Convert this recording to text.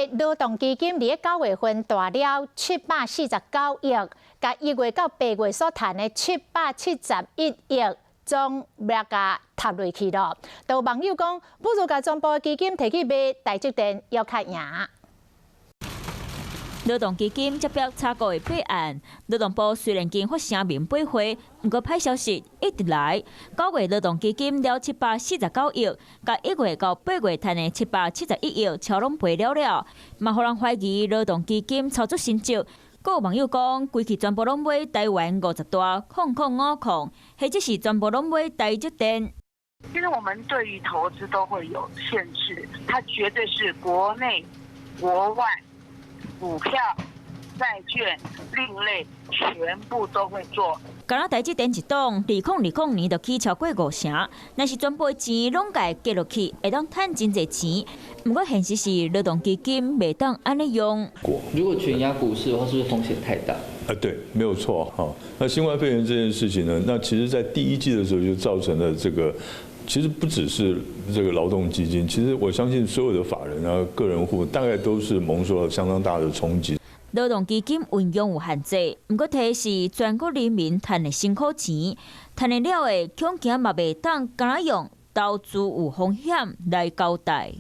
勞動基金佇咧9月份大了749億，共1月到8月所趁的771億總掠共塌落去囉。有網友講，不如共全部的基金提去賣台積電，猶較贏。勞動基金這筆炒股的弊案，勞動部雖然經發聲明駁回，毋過歹消息一直來。9月勞動基金了749億，共1月到8月趁的771億，超攏賠了了，嘛予人懷疑勞動基金操作成績。閣有網友講，規氣全部攏買台灣50大空空五空，或者是全部攏買台積電。其實我們對於投資都會有限制，它絕對是國內、國外、股票、債券、另類，全部都會做。敢若台積電一檔，2020年就起超過5成，若是全部的錢攏共加落去，會當趁真濟錢。毋過現實是勞動基金袂當按呢用。如果全押股市的話，是不是風險太大？啊，對，沒有錯哈。那新冠肺炎這件事情呢，那其實在第一季的時候就造成了這個，其實不只是這個勞動基金，其實我相信所有的法人啊、個人戶大概都是蒙受了相當大的衝擊。勞動基金運用有限制，毋過提是全國人民趁的辛苦錢，趁的了的，恐驚嘛袂當敢若用投資有風險來交代。